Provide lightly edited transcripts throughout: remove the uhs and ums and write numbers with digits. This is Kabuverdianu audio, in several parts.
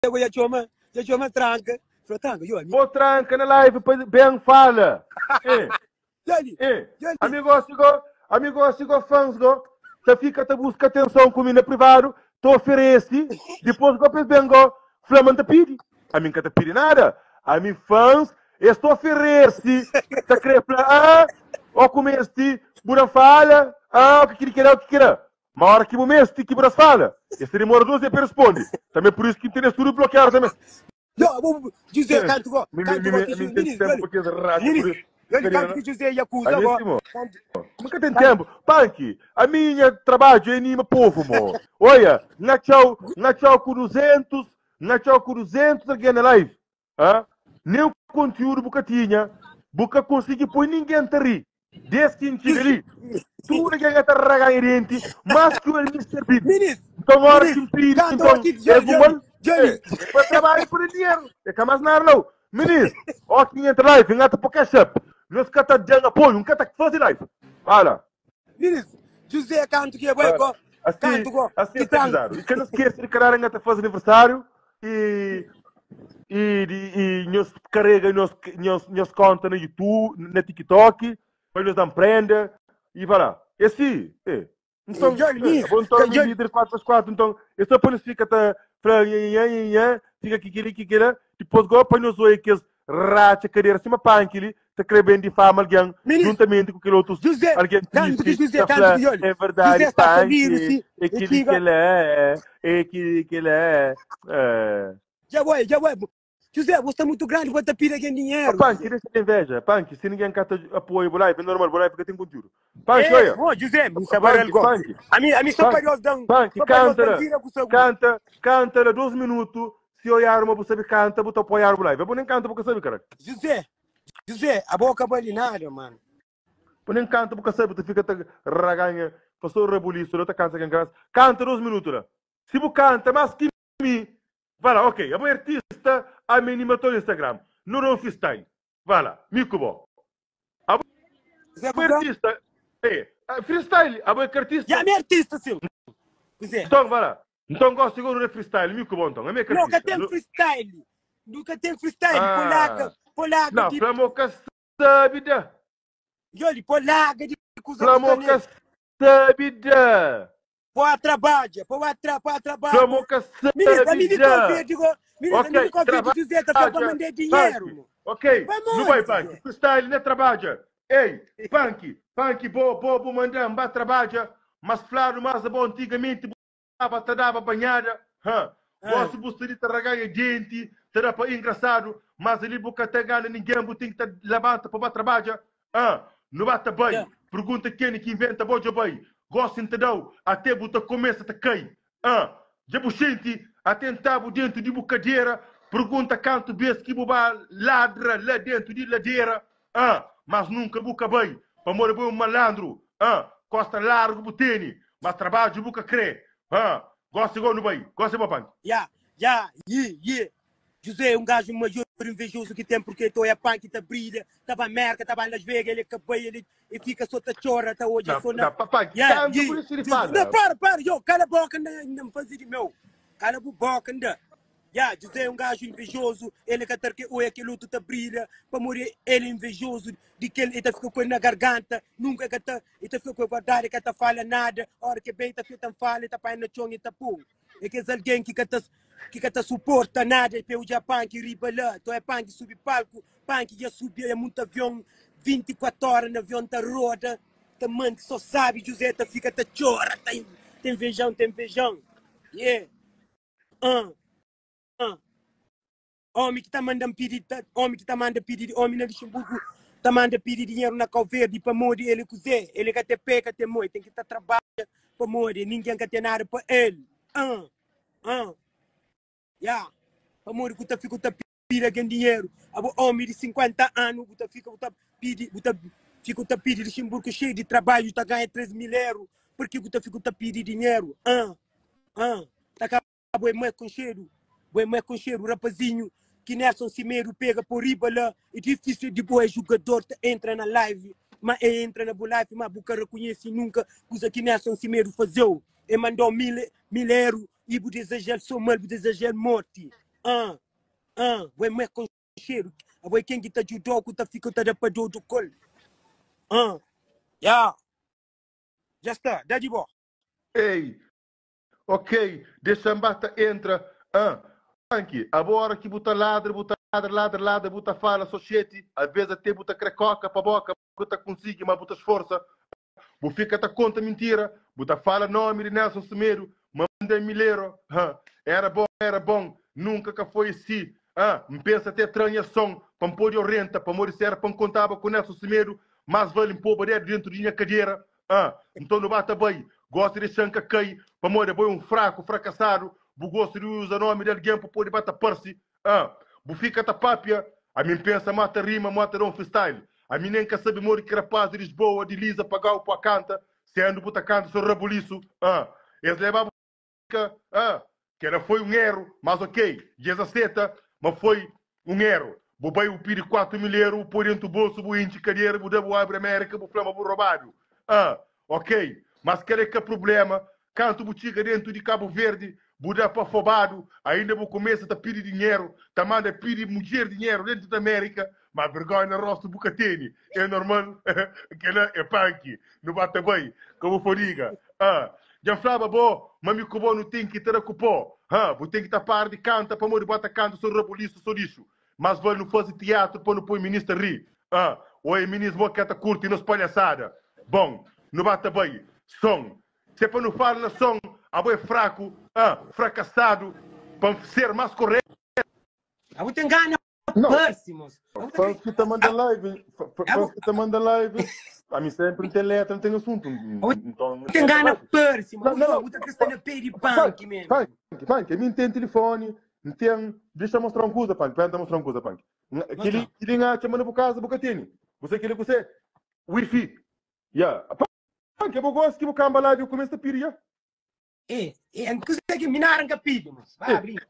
Dja txoma, dja txoma tranka. Fla tranka, yo, ami. Bo tranka na live pa ben fala. Eh, Djali, eh. djali. Ami gosi go, ami gosi go fans go, ta fika ta buska atenson ku mi na privadu, ta oferesi, dipos go pa es ben go fla ma N ta pidi. Ami N ka ta pidi nada. Ami fans, es ta oferesi, ta kre fla, ah, ó ku mesti, bu da fala, ah, o ki kiri kela, o ki kila. Ma ora ki bu mesti ki bu das fala, es ta dimora 2 dia pa e responde. Tanbe pur isu ki N tene es tudu blokiadu tanbe. Yo, bu José kantu go, Mi, mi, kantu mi, go mi, ki mi Ju, n ten minis, tempu yoli, pa kes racha minis, pur isu. yoli Karina, kantu ki José yakuza ami go, si mo. kantu, Mi ka ten kantu, tempu. Panki, ami nha trabadju é anima povu mo. Oia, N atxau, N atxau ku 200, N atxau ku 200 algen na live. Ah, nen kontiúdu bu ka tinha, bu ka konsigi poi ningen ta ri. Des ki N txiga li, tudu algen ka ta raganha denti, más ki el Mister Bean. minis, Nton, óras minis, ki N pidi, kantu nton, oki, el yoli, bu yoli, mal, yoli, é pa trabadju pa da dinheru, é ka más nada nau. Minis, óki N entra live, N ata poi cash app, nhos ka ta da-m apoiu, N ka ta faze live. Fala. Minis, José kantu ki é bai go, Asi, kantu go, asi ki é tranka. bizarro. E ka nos esquece de cada ano tá faz aniversário e e de, e nós carrega nós nós nós conta na YouTube, na TikTok, para nós dar prenda e vai lá. Esse, é. Então, Joli, é, minis, bom, então, ka- mi Joli, líder 4x4, então, é só para nós fica tá, fala, nha, nha, nha, nha, fica kikiri, kikira, depois go para nós oi que racha cadeira cima panque ali, ta kre ben difama algen Minis, juntamente ku kel otus José, algen kantu ki tristi José, ta kantu fla ki Joli, é verdadi José sta falidu panki si, é e kili txiga, kela é é kili kela é é. dja bai, dja bai. José, bo sta mutu grandi pa ta pidi algen Ó dinheru, panki José. dexa de inveja panki si ningen ka ta apoia bu life é normal bu life ka ten kontiúdu panki É, oia mo, José, mi sta barel panki gosi. panki Ami, ami só pa panki Deus dan, panki só pa Deus kanta dan la vida ku saúdi. kanta kanta la 2 minutu si oiaru ma bu sabe kanta bu ta apoiaru bu life bu nen kanta bu ka sabe karak José, José, abo ka bali nada, mano. Bu nem canta, bu ka sabe, bu ta fika ta raganha pastor rabulisu la, ta cansa ken graça. Canta 2 minuto la. Si bu canta mas ki mi, vai lá, ok, abo é artista, ami é animator Instagram. Nu da un freestyle. Vai lá, mi ku bo. Abo Zé é Kuza? artista, é, freestyle, abo é ki Ya, artista. mi é artista, sim. Kuzé? Então, vai lá. Então gosto igual nu da freestyle, mi ku bo então, ami é ki Não, ka artista. tem Nu... freestyle. Nunca tem freestyle. Polaca, Ah, polaca não, de. fla mo ka sabe da. Yoli, polaca de kuza Fla ku mo sta ka nel. sabe da. Pô a trabalha, pô a tra, pô a trabalha. Fla mo ka Minis, sabe ami de da. Coverde, go. Minis, ami Ok, de Coverde, José tá fala pra trabadja, mandar dinheiro, Punk. mo. Ok, Pra nu bai onde, Punk. José? Freestyle na trabadja. Ei, Punk, Punk, bo, bo, bu manda-m ba trabadja, mas fladu mas abo antigamenti bu daba ta daba banhada. Ha, Ah. gosi bu sta li ta raganha denti, ta da pa engrasadu, mas ali bu ka ta ngana ningen, bu ten ki ta labanta pa ba trabadja. Ah, nu ba ta bai, Yeah. pergunta keni ki inventa bo dja bai, gosi N ta dau ate bu ta kumesa ta kai. Ah, dja bu xinti ate N ta bu dentu di bu kadera, pergunta kantu bes ki bu ba ladra la dentu di ladera. Ah, mas nunka bu ka bai, pamodi bo é un malandru. Ah, kosta largu bu teni, mas trabadju bu ka kre. Ah, gosi go nu bai, gosi bo panki. Ya, ya, yi, yi. José é um gajo maior invejoso que tem porque toia panki ta brilha, ta ba Merca, ta ba Las Vegas, ele ka bai, ele e fica só ta chora, ta odja Não, só na não, papai, Yeah, canta yi. por isso ele José, fala. não, para, para, yo, cala a boca, anda, anda me fazer de meu. Cala a boca, anda. Yeah, José é um gajo invejoso, ele ka tar que oi aquele outro ta brilha, pa morrer ele é invejoso, de que ele ta fica com ele na garganta, nunca ka ta, ele ta fica com ele guardado, ele ka ta fala nada, hora que bem ta fica tan fala, ele ta pai na chão e ta pô. É kes algen ki ka ta ki ka ta suporta nada e pe odja panki riba la, to é panki subi palku, panki dja subi é munta avion, 24 ora na avion ta roda, ta manti so sabi, José ta fika ta txora, ta ta invejan, ta invejan. Yeah. Uh, uh. Omi ki ta manda-m pidi ta, omi ki ta manda pidi, omi na Luxemburgo ta manda pidi dinheru na Kau Verdi pamodi el é kuzê? El é ka ten pé, ka ten mô, el ten ki ta trabadja pamodi ningen ka ten nada pa el. Ah, ah, ya. Pamodi ku ta fika ku ta pidi algen dinheru? Abo omi di 50 anu bu ta fika bu ta pidi, bu ta fika ku ta pidi Luxemburgo xeiu di trabadju ta ganha 3 mil eru, purki ku ta fika ku ta pidi dinheru? Ah, ah, ta ka Bo é mai konxedu, bo é mai konxedu Rapazinhu ki Nelson Semedo pega po riba la É difícil di bo é jugador ta entra na live Ma é entra na bo live ma bu ka rekonhese nunka Kuza ki Nelson Semedo fazeu É mandau mil, mil eru i bu deseja-l so mal, bu deseja-l morti. Ah, ah, bo é mais concheiro. Abo é quem que ta ajudou, que ta fica, ta da pa dodo col. Ah, ya, já está, dá de boa. Ei, ok, dexa-m ba ta entra. Ah, Panki, abo ora ki bu ta ladra, bu ta ladra, ladra, ladra, bu ta fala so xeti, alvês até bu ta kre koka pa boka, bu ka ta konsigi, ma bu ta sforsa. Bu fika ta konta mintira, bu ta fala nomi di Nelson Semedo, ma manda milero, ha, era bon, era bon, nunka ka foi si, ha, N pensa até tra nha son pa N pode orienta, pamodi si era pa N kontaba ku Nelson Semedo, más vali N poba dedu dentu di nha kadera, ha, Nton nu ba ta bai, gosi dexa-m ka kai, pamodi abo é un fraku, frakasadu, bu gosta di uza nomi di algen pa pode ba ta parse, Ah, bu fika ta papia, ami N pensa ma ta rima, ma ta da un freestyle. Ami nen ka sabe modi ki rapaz di Lisboa di Liza pagau pa kanta, sendu bu ta kanta so rabulisu. Ah, es leba bu ka, ah, kela foi un eru, mas ok, dja es aseta ma foi un eru. Bu bai bu pidi 4 mil eru, bu poi dentu bolsu, bu intxi kadera, bu da bu abri Amerika, bu fla ma bu robadu. Ah, Ok, mas kel é ka prublema, kantu bu txiga dentu di Kabu Verdi, bu da pa fobadu, ainda bu kumesa ta pidi dinheru, ta manda pidi mudjer dinheru dentu di Amerika, ma vergonha na rostu bu ka teni, é normal, kela é panki, nu ba ta bai, ka bu fadiga, ah, dja N flaba bo ma mi ku bo nu ten ki ta da ku po, ah, bu ten ki ta para di kanta pamodi bu ata kanta so rabulisu, so lixu, Más vale nu faze tiatru pa nu poi minis ta ri. Ah, o é minis mo ki ka ta kurti nos palhasada. Bon, nu ba ta bai. Son. Se pa nu fala na son, abo é fraku, ah, frakasadu. Pa N ser más koretu. Abo ten gana Não, parse, moço. Abo ta fãs kre. ki ta manda live, Abo, fãs ki ta manda live, ami sempre n ten letra, n ten assunto, abo então n ten entra gana live. parse, Não, moço. não, Abo não, ta kre sta na pé di panki mesmo. Panki, panki, ami n ten telefone, N ten, dexa-m mostra un kuza, Panki, pera-m ta mostra un kuza, Panki. Kili, kili N atxa ma na bu kaza bu ka tene. Bu sa kili ku se? Wifi. Ya. Panki, abo gosi ki bu kanba la bu kumesa ta pidi ya? E, e, N kuze ki mi nada N ka pidi, mos. Ba, brinka.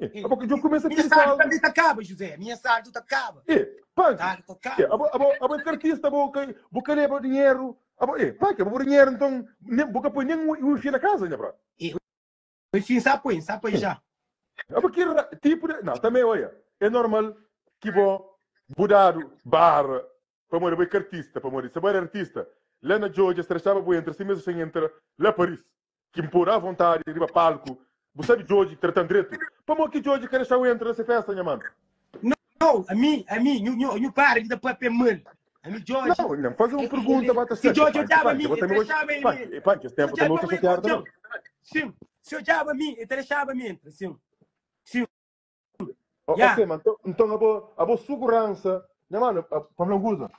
E, abo dja kumesa Minha pidi saldo saldo. tambe ta kaba, José. Minha saldo ta kaba. E, Panki. Saldo ta E, kaba. abo, abo, abo é kartista, abo ka, bu ka leba dinheru. Abo, e, Panki, abo bu dinheru, nton, nem, bu ka poi nen wifi na kaza, nha bra. E, Enfim, sa poi, sa poi já. Abo ki tipo de. Não, também, olha, é normal que bo bu dadu barra pamodi bo é ka artista, pamodi se bo era artista, lá na Georgia se deixava bo entra, si mesmo sem entra lá Paris, ki N pode à vontade riba palco, bu sabe Georgia tratan dretu, pamodi ki Georgia ka deixau entra na se festa, nha mano? Não, a mim, a mim, nhu, nhu, nhu para de dar papel mal. A mim, George. Não, não, fazer uma pergunta, bata Se George odiava a mim, ele deixava ele. Panki, panki, esse tempo também eu estou chateado também. Sim, se odiava a mim, ele deixava a mim entrar, sim. Sim. Yeah. Ok, man, então a boa, a boa segurança, nha mano, pa falar uma coisa.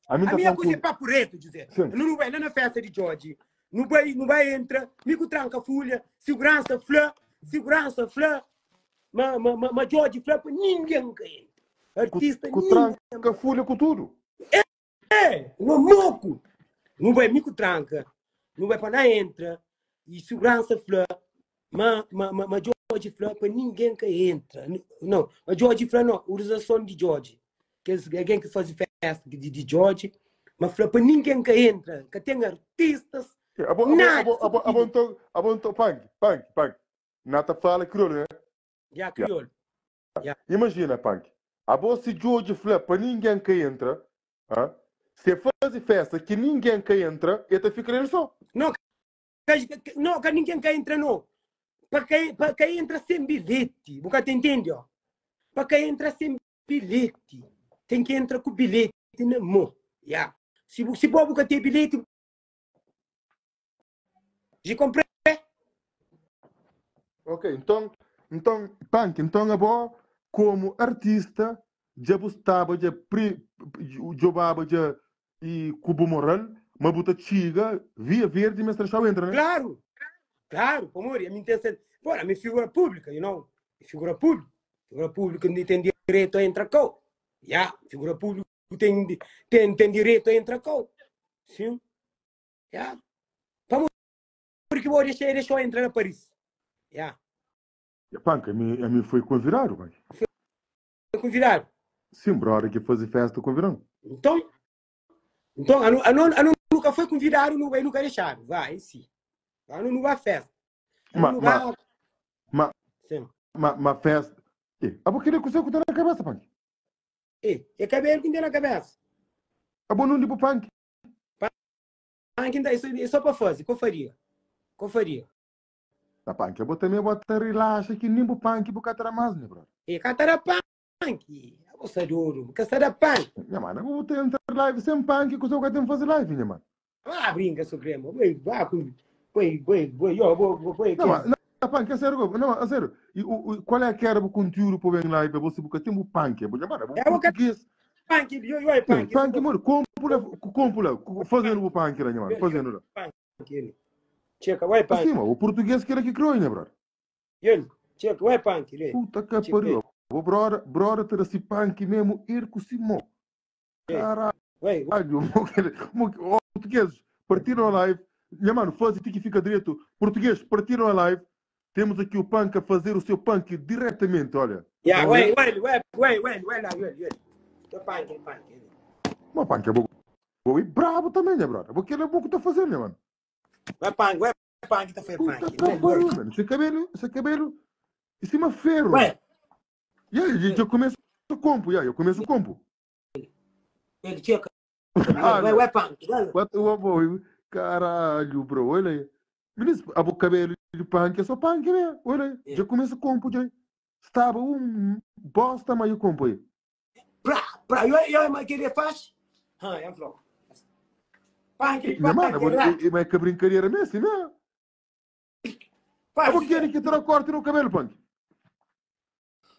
A mim tá A minha coisa é papo reto, José. Sim. Não vai lá na festa de George. Não vai, não vai entra, mico tranca folha, segurança flã, segurança flã. Ma, ma, ma, ma George fla pa ninguém ka entra. Artista Ku, ku tranca folha ku tudo. É, no moco. Não vai mi ku tranca. Não vai pa na entra. E segurança fla, ma, ma, ma, ma George fla pa ninguém ka entra. Não, ma George fla não, organização de George. Kes alguém que faz festa de, de George, ma fla pa ninguém ka entra. Ka tem artistas. Abo, abo, Nada. abo, abo, abo, então, abo, então, punk, punk, punk. Na ta fala kriolu, né? Ya, kriolu. Ya. Imajina, Panki, abo si Djodje fla pa ningen ka entra, ha? Si e faze festa ki ningen ka entra, e ta fika el so. No, ka, ka, no, ka ningen ka entra no. Pa ka, pa ka entra sen bilheti. Bu ka ta entende, ó. Pa ka entra sen bilheti. Ten ki entra ku bilheti na mô. Ya. Si bu, si bo bu ka ten bilheti, Ji compré. Ok, nton, nton, Panki, nton abo komu artista dja bu staba dja pri, djobaba dja i ku bu moral ma bu ta txiga Via Verde ma es ta dexau entra, ne? Klaru, klaru, pamodi ami n ten ser, pô, ami é figura públika, you know, figura públika, figura públika n ten direitu a entra kau, ya, figura públiku ten, ten, ten direitu a entra kau, sim. Ya. Pamodi ki bo dexa, dexou entra na Paris? Ya. Ya, Panka, ami, ami foi konvidadu, Panka. Foi konvidadu? Sim, brother ki faze festa konvidan. Nton, nton, anu, anu, anu nu ka foi konvidadu, nu bai, nu ka dexadu. Vai, si. Anu nu ba festa. Anu Ma, nu ma, ba... ma, Sim. ma, ma festa. E, abo kile kuse ku ta na kabesa, Panki? E, é kabelu ki N ten na kabesa. Abo nundi bu Panki? Panki N ta, é só pa faze, ko faria, ko faria. Na Panki, abo tanbe bo ta rilaxa ki nin bu Panki bu ka ta da mas, nha brother. E ka ta da Panki, abo sta dodu, bu ka sta da Panki. Nha mano, abo bu ta entra live sem Panki, kuse bu ka ten faze live, nha mano? Ba brinca so crema, boi, ba ku, boi, boi, boi, yo, bo, bo, boi, Não, mas, não, punk, é sério, não, é sério. E, o, o, qual é que era o conteúdo para bem live? Você buca tem o punk, bo chamar, É o português. Punk, yo, yo, é punk. Punk, mano, compra, compra, fazendo o punk lá, mano, fazendo lá. Punk, ele. Checa, vai punk. Assim, mano, o português que era que criou, né, brother? Ele, checa, vai punk, ele. Puta que pariu. O brother, brother, ter esse punk mesmo, ir com Simão. Caralho, oh, portugueses, partiram a live. Minha mano, faz que fica direto. Português, partiram a live. Temos aqui o punk a fazer o seu punk diretamente, olha. Yeah, wait, wait, wait, wait, wait, wait, wait, wait. Punk, punk. Mas punk é bom. E brabo também, né, brother? Porque ele é bom que tá fazendo, né, mano? Vai punk, vai punk, tá fazendo punk. Puta que pariu, mano. Esse cabelo, esse cabelo, em cima ferro. Ué. E aí, eu começo o compo, yeah, eu começo o compo. Ele tinha ah, ué, ué, punk. What, caralho, bro, olha aí. Menino, o cabelo de punk é só punk, né? Olha aí, yeah. já começa compo, já. Estava um bosta, mas eu compo aí. Pra, pra, eu, eu, mas que ele faz? Ah, é flow. Punk, punk, mano, mas é que a brincadeira mesmo, assim, né? Abo querem que terá corte no cabelo, punk?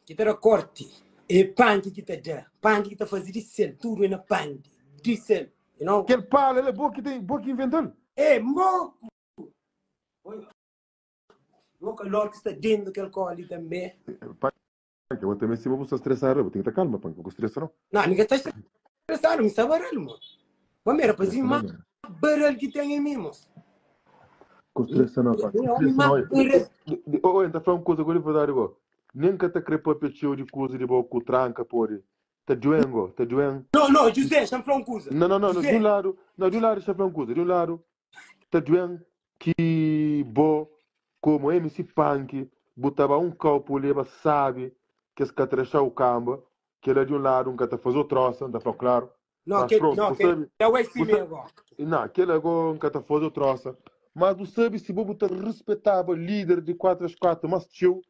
Que terá corte. É punk que tá dá. Punk que tá fazendo de sel. Tudo é na punk. De sel. You know? Aquele pala, ele é bom que tem, bom que inventou. É, moco. O calor que está dentro daquele colo também. Punk, eu também se vou estressar, eu tenho que ter calma, punk, não vou estressar não. Não, ninguém está estressado, me está baralho, mano. Vamos ver, rapazinho, mais baralho que tem em mim, moço. Com não, pá. Oh, então foi uma coisa agora verdade, igual. Nem que te crepa pecheu de coisa de boca tranca, pode. Tá doendo, tá doendo. Não, não, José, deixa-me falar uma coisa. Não, não, não, de um lado, não, de um lado, deixa eu falar uma coisa. De um lado, tá doendo que bo, como MC Punk, botava um copo, leva, sabe, que esse catrechar o camba, que ele é de um lado, um cata fazer troça, tá falando claro. Não, Mas que, pronto, não, que sabe, é o SC agora. Não, aquele agora um cata fazer troça. Mas tu sabe se você respeitava líder de 4 às 4, mas tio,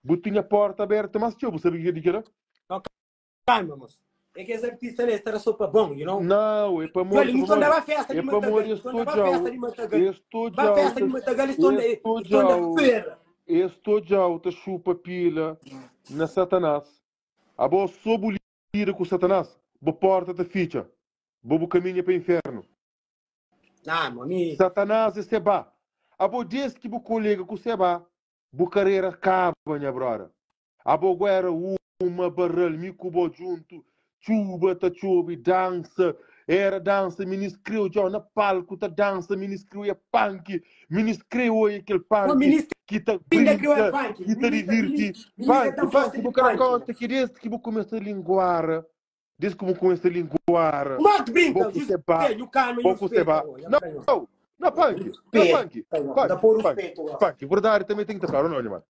você tinha porta aberta, mas tio, você sabe o que era? Não, calma, moço. É que esse artista ali era só para bom, you know? Não, é para morrer. Olha, não dava festa de Matagal. Estou já. Estou já. festa de Matagal, estou na feira. Estou já, te chupa pila na Satanás. A boa sob lida com Satanás, boa porta te ficha. Bobo caminha para o inferno. Não, mami. Satanás é seba. A boa desde que bo colega com seba, bo carreira acaba, minha brother. A boa guerra uma barral, mico bo junto, chuba ta chuba dança. Era dança, ministro criou já na palco, tá dança, ministro criou é punk, ministro criou aquele punk que tá brinca, que tá divirte. Punk, punk, bo cara conta que desde que bo começa a linguar, desde que bo começa a linguar, Mas brinca, pouco se ba. Não, não, punk, não, punk, punk, punk, verdade também tem que estar claro, não, mano.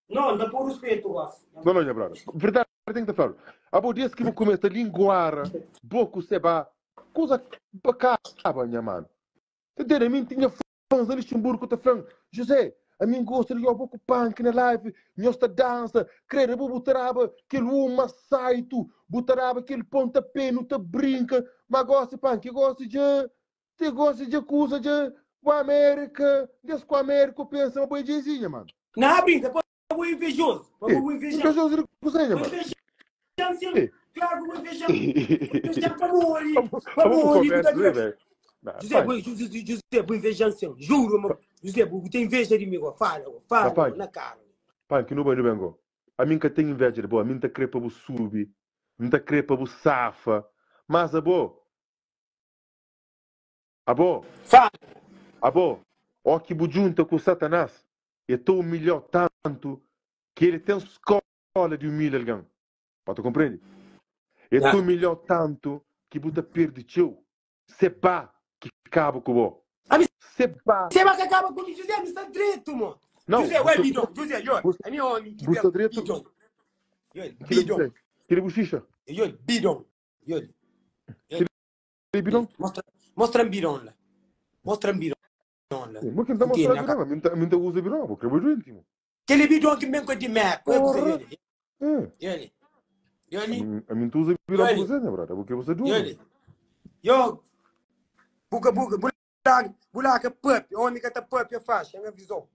Não, dá por respeito, gosto. Não, não, brother. Verdade tem que estar claro. A boa desde que bo começa a linguar, pouco se ba, coisa acaba, minha mano. Entendeu? A mim tinha fãs ali Luxemburgo, tá falando, José, a mim gosta de jogar pouco punk na live, nós dança, querer, vou botar aquele uma saito, botar aquele pontapé, não te brinca, mas gosta punk, gosta de, te gosta de acusa de, o América, desde que o América pensa uma boizinha, mano. Não, brinca, pô, vou invejoso, vou invejoso. Invejoso de cozinha, mano. Claro, vou invejar. Invejar para morrer. Para morrer. José, José, vou invejar, juro, mano. José, tem inveja de mim, fala, fala, na cara. Pai, que não vai no bengo. A mim que tem inveja de boa, a mim tá crepa bu sub, mim tá crepa bu safa. Mas a boa, a boa, fala. A boa, ó que bu junta com Satanás, e tô humilhou tanto que ele tem escola de humilhar alguém. Pode compreender? E tu humilhou tanto que buta perde teu. Seba que acaba com o Seba. Seba que acaba com o José, me está direito, mano. Não, José, ué, bidon. José, yo. A minha homem que Busta direito. Yo, bidon. Kile buxixa. Yo, bidon. Yo. Kile bidon. Mostra, mostra bidon la. Mostra bidon la. Mo kin ta mostra bidon, mi ta mi ta usa bidon, bo kre doente mo. Kele bidon ki ben ko di Merca. Porra. Eh. Yo. Yo li. A mim tu usa bidon pa você, né, brother? Porque você doente. Yo. Buka buka, bulaca, bulaca papi, homem ka ta papi faixa, nga visão.